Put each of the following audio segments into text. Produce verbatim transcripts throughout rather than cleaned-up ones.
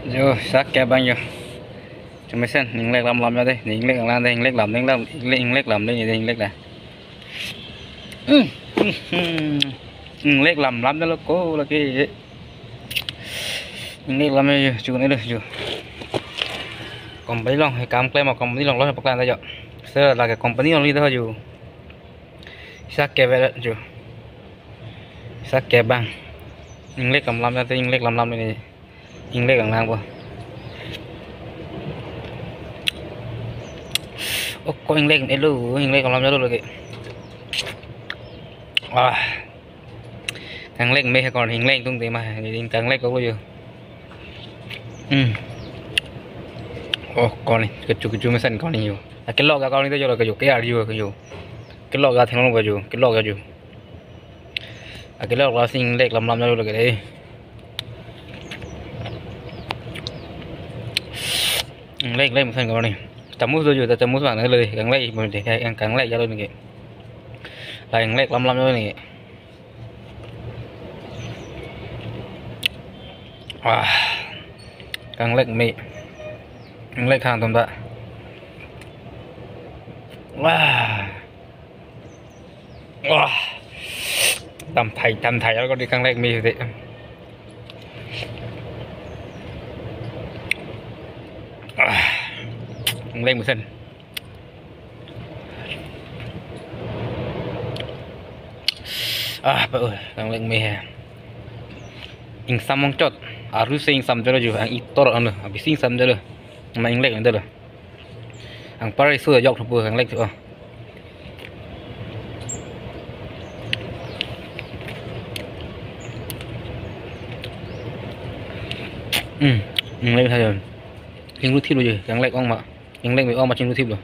Jo, sak ke abang jo. Chomesen, inglek lam lam ya dei, inglek lam dei, inglek lam, inglek lam, inglek, inglek lam dei, inglek lam. Hmm, hmm, hmm. Inglek lam lam dei lo ko lake. Inglek lam ya jo, chun dei lo jo. Company along, he kam klem ma company along lo paklang ta jo. Sir lake company along dei jo. Sak ke abang jo. Sak ke abang. Inglek lam lam ya dei, inglek lam lam dei. Inglek lang lang po. Oh, ko inglek elo, inglek lam jalo lake. Ah. Kanglek me ko inglek tung te ma, inglek ko jo. Hmm. Oh, ko ni, kechu kechu mesen ko ni jo. Akelok ka ko ni te jo lake jo, ke ar jo ke jo. Kelok ka thenglo ka jo, kelok ka jo. Akelok la si inglek lam lam jalo lake dei. Inglek, inglek mesen ko ni. Chamus do jo, ta chamus bang lo dei. Kanglek mo dei, kanglek jalo ni ke. La inglek lam lam jalo ni ke. Wah. Kanglek me. Inglek hang tum ta. Wah. Wah. Tam thai, tam thai ko dei kanglek me dei. Ah. Inglek mesen. Ah, pa, uh, kanglek me he. Ingsam ongchot. Aru si ingsam jalo jo, ang itor ano, abisi ingsam jalo. Ma inglek dei lo. Anpar isu ajok thupo kanglek thu. Hmm, inglek ha jo. Chinglu thip lo jo, kanglek ong ma. Inglek me ong ma chinglu thip lo.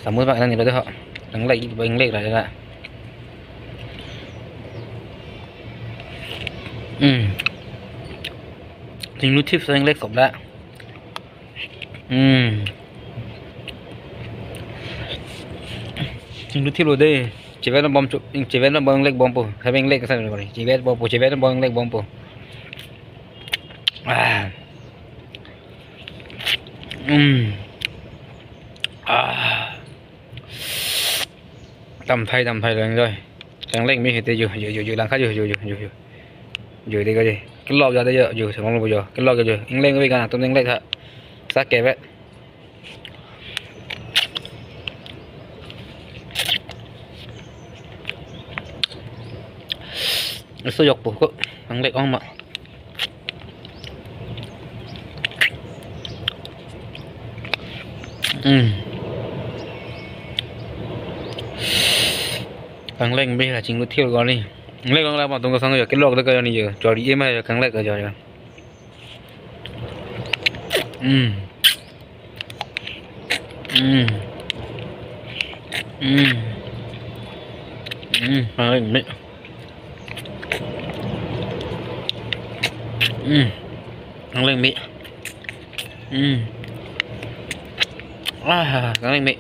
Samus bang nang ni lo dei ho. Kanglek ba inglek ra ra. Hmm. Chinglu thip sa inglek sop la. Hmm. Chinglu thip lo dei. Chevet bom chu, chevet bom inglek bompo. Habe inglek kesan ko ni. Chevet bompo, chevet bom inglek bompo. Ah. Hmm. Ah. Tam thai, tam thai lang joi. Kanglek me he te jo, jo, jo, jo, lang kha jo, jo, jo, jo, jo. Jo dei ko jo. Kelok ja dei jo, jo, semang lo jo. Kelok ja jo. Inglek me kan atum inglek ha. Sak ke abang. Isu jokpo ko. Kanglek ong ma. Hmm. Kanglek me la chinglu thip ko ni. Inglek ong la ma tung ko sang jo kelok dei ko ni jo. Chori e ma jo kanglek ko jo. Hmm. Hmm. Hmm. Hmm. Kanglek me. Hmm. Kanglek me. Hmm. Ah, kanglek me.